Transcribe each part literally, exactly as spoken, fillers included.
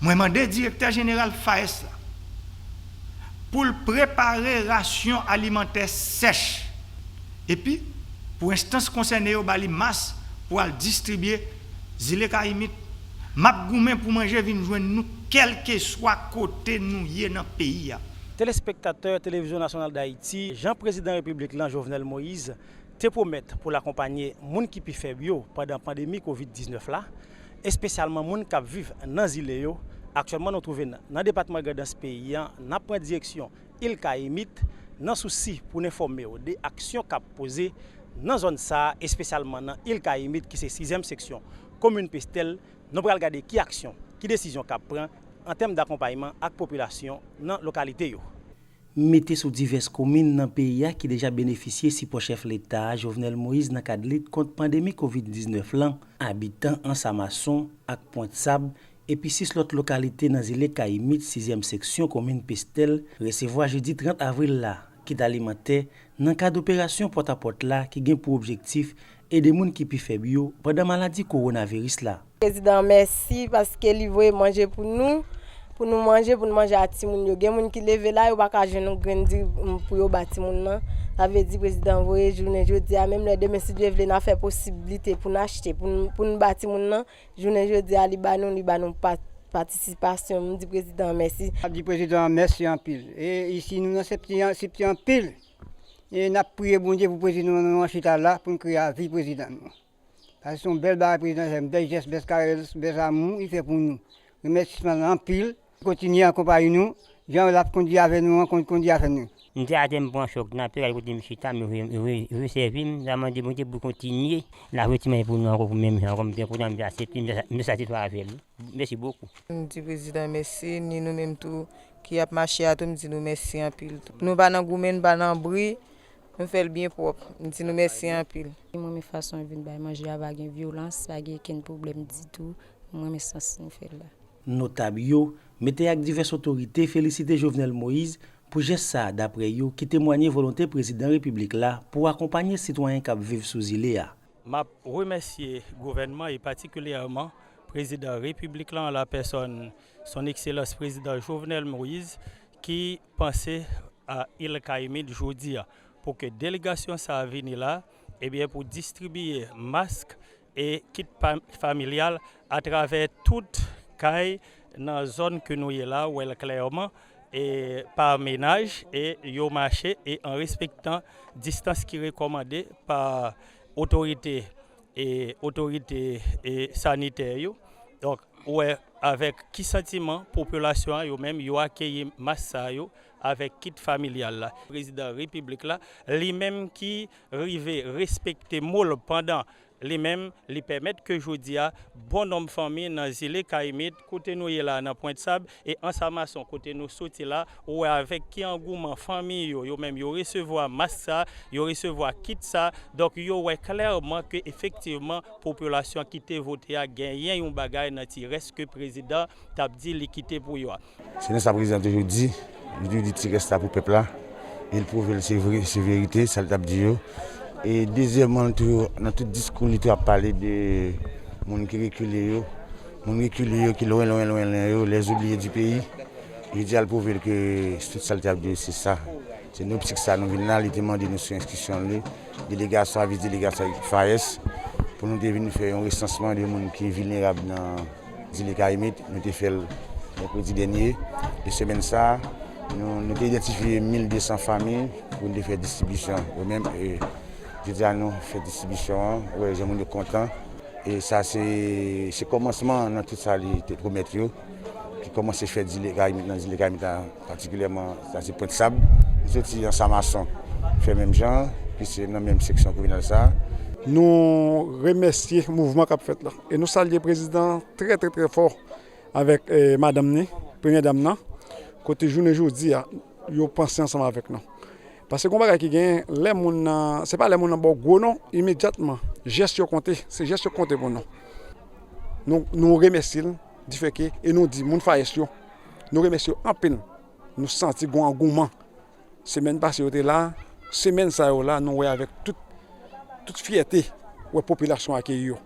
Mwen mande Direktè Jeneral FAES la pou l prepare rasyon alimantè sèch, epi pou enstans konsène yo ba li mas pou al distribye. Zile Kayimit, m ap goumen pou manje vin jwenn nou kèlkeswa kote nou ye nan peyi a. Telespektatè Televizyon Nasyonal Dayiti, jan Prezidan Repiblik lan, Jovenel Moïse, te pwomèt pou l akonpanye moun ki pi fèb yo pandan pandemi kovid diznèf la, espesyalman moun k ap viv nan zile yo. Aktyèlman, nou twouve n nan depatman Grandans peyi a, n ap pran direksyon Il Kayimit, nan sousi pou n enfòme w de aksyon k ap poze nan zòn sa a, espesyalman nan Il Kayimit, ki se sizyèm seksyon komin Pestèl. Nou pral gade ki aksyon, ki desizyon k ap pran an tèm dakonpayman ak popilasyon nan lokalite yo. Mete sou divès komin nan peyi a ki deja benefisye sipò chèf Leta a, Jovenel Moïse, nan kad lit kont pandemi kovid diznèf lan, abitan Ansamason ak Pwent Sab, epi sis lòt lokalite nan zile Kayimit, sizyèm seksyon komin Pestèl, resevwa jedi trant avril la, kit alimantè nan kad operasyon pòtapòt la ki gen pou objektif ede moun ki pi fèb yo pandan maladi kowonaviris la. Prezidan, mèsi paske li voye manje pou nou, pou nou manje, pou nou manje a timoun yo. Gen moun ki leve la, yo pa ka jwenn yon grenn diri, mm, pou yo ba timoun nan. Sa vle di prezidan voye jounen jodi a, menm lè demen, si Dye vle, n a fè posiblite pou n achte, pou n, pou n ba timoun nan. Jounen jodi a, li ba nou, li ba nou pa-, patisipasyon. M di prezidan mèsi. N ap di prezidan mèsi anpil. E isi nou nan septi, septi anpil. E n ap priye Bondye pou prezidan nou an chita la, pou n kriye a vi prezidan nou. Paske se yon bèl bagay prezidan fè, bèl jès, bèl karès, bèl amou li fè pou nou. Remèsisman anpil. Kontinye akonpaye nou, jan l ap kondi avè nou an, kon-, kondi avè nou. M te atè, m pran chòk nan pye, gade kote m chita, m re-, re-, resèvi m, m ta mande Bondye pou kontinye la voye ti manje pou nou ankò pou menm jan ankò, m byen kontan, m te aksepte, m te sa-, m te satisfè avè l. Mèsi bokou. M di prezidan mèsi, ni nou menm tou ki ap mache a tou, m di nou mèsi anpil tou. Nou pa nan goumen, nou pa nan bri, nou fè l byen pwòp. M di nou mèsi anpil. M renmen fason yo vin bay manje a, pa gen vyolans, pa gen okenn pwoblèm ditou. M renmen sans nou fè l la. Notab yo, mete ak divès otorite felisite Jovenel Moïse pou jès sa a, daprè yo, ki temwanye volonte prezidan repiblik la pou akonpanye sitwayen k ap viv sou zile a. M ap remèsye gouvènman e patikilyèman prezidan repiblik la an la pèsòn son ekselans prezidan Jovenel Moïse ki panse a Il Kayimit jodi a, pou ke delegasyon sa a vini la, ebyen, pou distribiye mask e kit pa-, familyal atravè tout kay nan zòn ke nou ye la, ou wè l klèman, e pa menaj, e yo mache, e an respektan distans ki rekòmande pa otorite, e otorite, e sanitè yo. Donk, ou wè avèk ki santiman popilasyon an, yo menm, yo akeyi mas sa yo avèk kit familyal la. Prezidan repiblik la, li menm ki rive respekte mo l pandan li menm, li pèmèt ke jodi a, bon nonb fanmi nan zile Kayimit, kote nou ye la nan Pwent Sab, e Ansamason, kote nou soti la, ou wè avèk ki angouman fanmi yo, yo menm yo resevwa mas sa, yo resevwa kit sa. Donk, yo wè klèman ke efektivman, popilasyon ki te vote a genyen yon bagay nan ti rès ke prezidan t ap di li kite pou yo a. Se nan sa prezidan toujou di, li toujou di ti rès la pou pèp la, e l pwouve l se vre, se verite, sa l t ap di yo. E dezyèmman, l toujou, nan tout diskou, li toujou ap pale de moun ki rekile yo, moun rekile yo, ki lwen, lwen, lwen, lwen yo, les oubliés du pays. Jodi a, l pwouve l ke tout sa l t ap di yo, se sa. Se nan optik sa nou vin la, li te mande nou sou enstriksyon li, delegasyon a, vis delegasyon FAES, pou nou te vin fè yon resansman de moun ki vilnerab nan zile Kayimit, nou te fè l mèkredi dènye. E semèn sa a, nou, nou te idantifye mil de san fanmi pou nou te fè distribisyon. Yo menm, e, jodi a, nou fè distribisyon an, ou wè jan moun yo kontan. E sa se, se kòmansman nan tout sa li te pwomèt yo, ki kòmanse fè zile Kayimit, nan zile Kayimit la patikilyèman, sa se Pwent Sab. Li soti Ansamason, fè menm jan, ki se nan menm seksyon kominal sa a. Nou remèsye mouvman k ap fèt la. E nou salye prezidan trè, trè, trè fò avèk, eh, madanm ni, premyè dam nan, kote jounen jodi a, yo panse ansanm avèk nou. Paske gon bagay ki genyen, lè moun nan, se pa lè moun nan ba w gwo non, imedyatman, jès yo konte, se jès yo konte pou nou. Nou, nou remèsye l, difèke, e nou di, moun FAES yo, nou remèsye yo anpil. Nou santi gon angouman. Semèn pase yo te la, semèn sa yo la, nou wè avèk tout, tout fyète, wè popilasyon akeyi yo.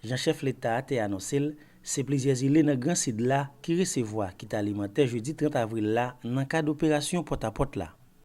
Jan chèf Leta a te anonse l, Se plizyè zile nan Gran Sid la ki resevwa kit alimantè jedi trant avril la nan kad operasyon pòtapòt la.